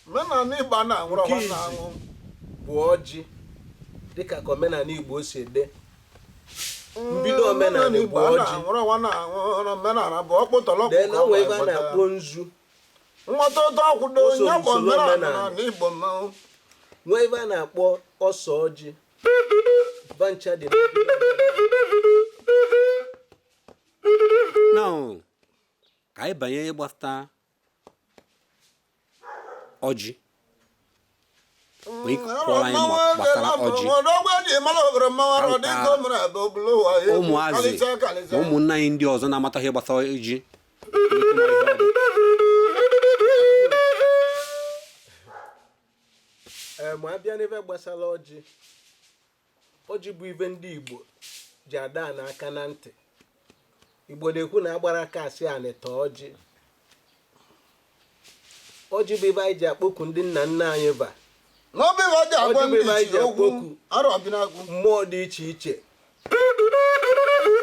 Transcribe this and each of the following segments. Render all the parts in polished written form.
Omenala Igbo a na-anwụrụ Nke ọnwa izi na-anwụ. Bụ ọjị, dịka ka omenala Igbo si dị. Mbido omenala bụ Igbo a ọjị. na-anwụrụ ọnwa na-anwụ. Omenala bụ ọkpụtọlọkpụ. Then o nwee ebe a na-akpọ nzu. Nwata ụtọ akwụdo O so onye bụ n'usoro omenala omenala. na Igbo mmanwụ. Nwee ebe a na-akpọ ọsọ ọjị. Bancha dị na mbido omenala. Now, ka anyị banye ihe gbasata ọjị. Nwee ike kọọrọ anyị gbasara ọjị ka ụmụazị ma ụmụnna anyị ndị ọzọ na-amata ihe gbasara ọjị nwee ike ịma ihe ọ bụ. Ee, ma a bịa n'ebe gbasara ọjị, ọjị bụ ive ndị Igbo ji ada ana aka na ntị. Igbo na-ekwu na agbara aka asị anị taa ọjị. Ọjị bụ ive anyị ji akpọku ndị nna nna anyị ba. N'obi ibe ji agwa Ọjị bụ ndị ive anyị ichie ji okwu akpọku arọbinagwu. mmụọ dị iche iche.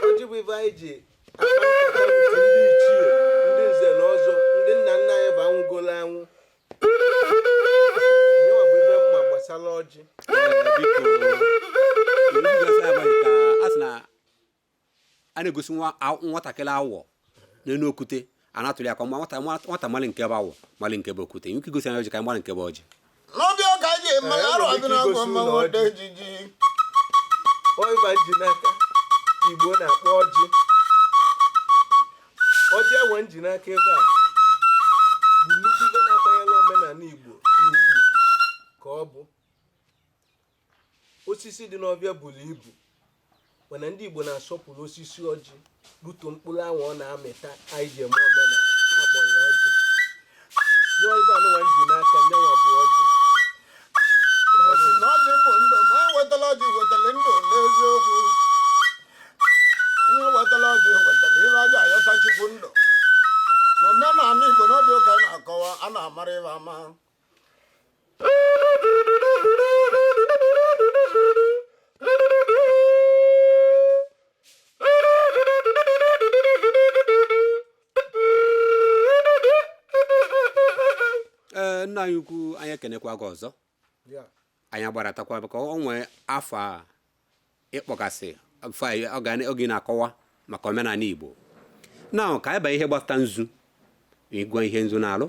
Ọjị bụ ive anyị ji akpa nkata with ndị ichie, ndị nze na ọzọ, ndị nna nna anyị ba anwụgolo anwụ. Nyewa bụ ive mma gbasara ọjị. Ee, biko, iwu gosi abalị ka a sị na a na-egosi nwatakịrị awọ n'elu okwute, a na-atụli aka ma nwata mali nke bụ awọ, mali nke bụ okwute. Nwere ike igosi anyị ọjị ka anyị mara nke bụ ọjị. N'obi ọka ji mara Ee, enwere ike arọbinagwu igosi mmanwụ ụlọ ode ọjị. ejiji. Ọ ive ji n'aka Igbo na-akpọ ọjị. Ọjị enwe nji n'aka ebe a bụ nnukwu ibe na-akwanyere omenala Igbo ugwu ka ọ bụ. Osisi dị n'ọbịa buru ibu, mana ndị Igbo na-asọpụrụ osisi ọjị ruto mkpụrụ anwa ọ na-amịta anyị ji eme omenala akpọrọ ọjị. Nyụọ ibe anụnwa nji n'aka nyanwa bụ ọjị. Ụbọchị na ọjị bụ ndụ, ma e wetala ọjị wetara ndụ n'eziokwu. Onye wetala ọjị wetara ihe aja ayọta Chukwu ndụ. N'omenala Igbo n'obi ụka na-akọwa a na-amara ịba ama. Ee, nna anyị ukwu, anyị ekenekwa gị ọzọ. Anyị agbaratakwa maka o nwee afọ a ịkpọgasị afọ anyị oge ị na-akọwa maka omenala Igbo. Na ka anyị banye ihe gbasata nzu, ịgwa ihe nzu na-alụ.